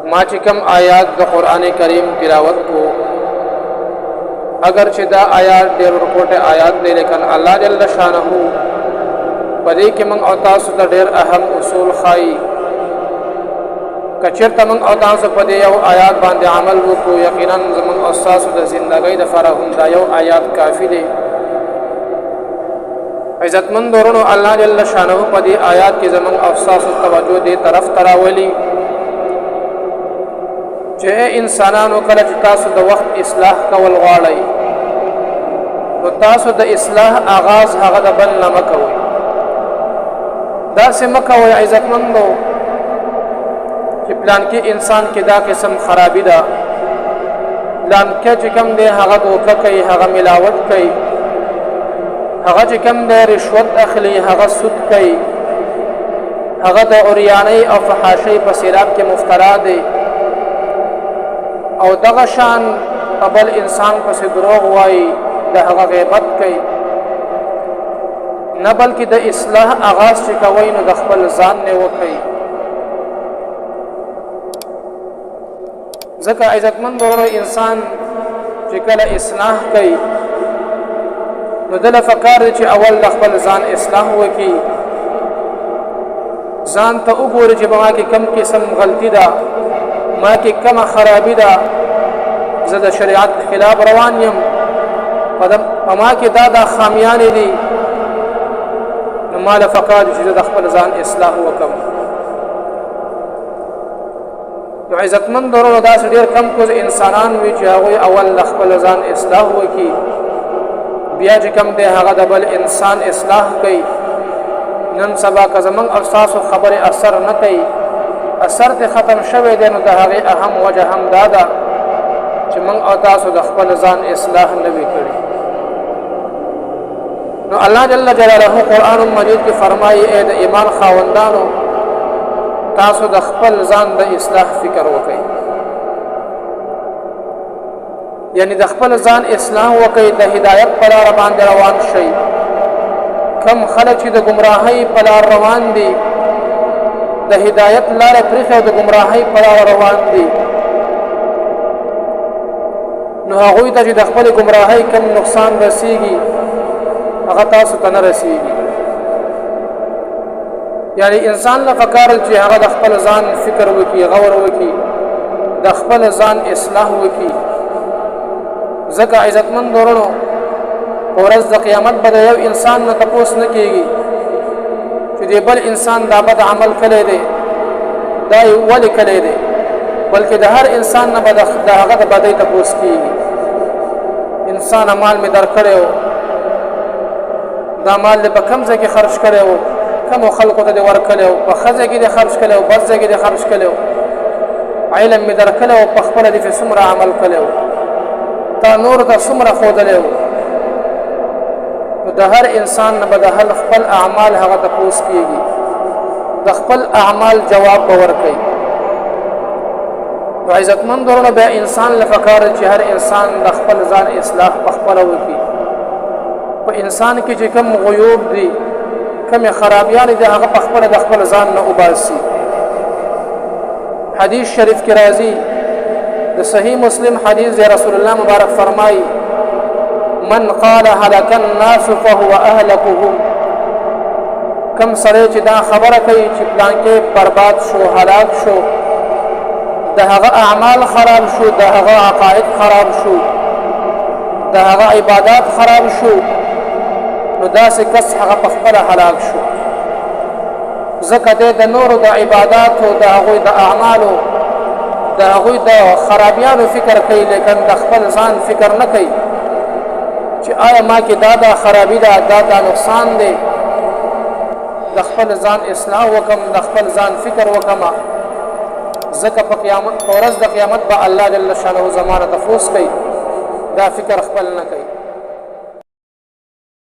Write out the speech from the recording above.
ما چې کوم آیات د قران کریم تلاوت کو، اگر چې دا آیات ډېر ورکوټه آیات دی، لیکن الله جل شانه په دې کې موږ او تاسو ته ډېر اهم اصول ښایي. کچرته موږ او تاسو په دې یو آیات باندې عمل وکړو، یقینا زموږ او تاسو د ژوندۍ د لپاره هم دا یو آیات کافی دی. عزتمند ورونو، الله جل شانه په دې آیات کې زموږ او تاسو توجه دې طرف ته راولي چې انسانانو، کله چې تاسو د وخت اصلاح کول غواړئ، نو تاسو د اصلاح آغاز هغه د بل نه مکوئ. دا سه مکوئ عزتمندو چې پلان کې انسان کې دا قسم خرابي ده، پلان کې چې کم دی هغه دوکه کوي، هغه ملاوت کوي، هغه چې کم دی رشوت اخلي، هغه سود کوي، هغه د اوریانۍ او فحاشۍ په سیلاب کې مفترا دی او دغه شان په بل انسان پسې دروغ وایي، د هغه غیبت کوي. نه، بلکې د اصلاح آغاز چې کوي نو د خپل ځان نه وکړي. ځکه عزتمند ورونو، انسان چې کله اصلاح کوي نو دله فکر چې اول د خپل ځان اصلاح وکړي، ځان ته وګوري چې ما کې کم قسم غلطي ده، ما کې کم خرابي ده، زه د شریعت خلاف روان یم، په ما کې دا دا خامیان دي، نو مال فقاد چې د خپل ځان اصلاح وکم. نو عزتمند ورونو، داسې ډېر کم کوز انسانان وي چې هغوی اول د خپل ځان اصلاح وکړي، بیا چې کم دی هغه د بل انسان اصلاح کوي. نن سبا که زمونږ او ستاسو خبرې اثر نه کوي، اثر ته ختم شوی دی، نو د هغې اهم وجه هم دا ده چې موږ او تاسو د خپل ځان اصلاح نه وي کړی. نو الله جل جلاله قرآن مجید کې فرمایي: اے د ایمان خاوندانو، تاسو د خپل ځان د اصلاح فکر وکړئ، یعنی د خپل ځان اصلاح وکړئ، د هدایت په لار باندې روان شئ. کم خلک چې د گمراهۍ په لار روان دي، د هدایت لار پرېښې او د گمراهۍ په لار روان دي، نو هغوی ته چې د خپل گمراهۍ کم نقصان رسیږي هغه تاسو ته نه رسیږي. یعنی انسان له پکار چې هغه د خپل ځان فکر وکړي، غور وکړي، د خپل ځان اصلاح وکړي. ځکه عزتمند ورونو، په ورځ د قیامت به د یو انسان نه تپوس نه کیږي چې د بل انسان دا بد عمل کړی دی، دا یې ولې کړی دی، بلکې د هر انسان نه به د هغه د بدۍ تپوس کیږي. انسان، مال مې درکړی و، دا مال دې په کوم ځای کې خرج کړی و؟ کومو خلکو ته دې ورکړی و؟ په ښه ځای کې دې خرج کړی و، بد ځای کې دې خرج کړی و؟ علم مې درکړی و، په خپله دې پرې څومره عمل کړی و؟ تا نورو ته څومره ښودلی و؟ نو د هر انسان نه به د هر خپل اعمال هغه تپوس کیږي، د خپل اعمال جواب به ورکوي. نو عزتمند ورونه، بیا انسان له پکار چې هر انسان د خپل ځان اصلاح په خپله وکړي. په انسان کې چې کوم عیوب دي، کوم خرابیان دي، هغه په خپل د خپل ځان نه وباسي. حدیث شریف کې راځي، د صحیح مسلم حدیث دی، رسول الله مبارک فرمایي: من قال هلك الناس فهو اهلكهم. کم سړی چې دا خبره کوي چې پلان کې برباد شو، هلاک شو، د هغه اعمال خراب شو، د هغه عقاید خراب شو، د هغه عبادات خراب شو، نو داسې کس هغه په خپله هلاک شو. ځکه دی د نورو د عباداتو، د هغوی د اعمالو، د هغوی د خرابیانو فکر کوي، لیکن د خپل ځان فکر نه کوي چې آیا ما کې دا دا خرابي ده، دا دا نقصان دی، د خپل ځان اصلاح وکم، د خپل ځان فکر وکم. ځکه په قیامت، په ورځ د قیامت به الله جل شانه زمانه تفوس کوي. دا فکر خپل نه کوي.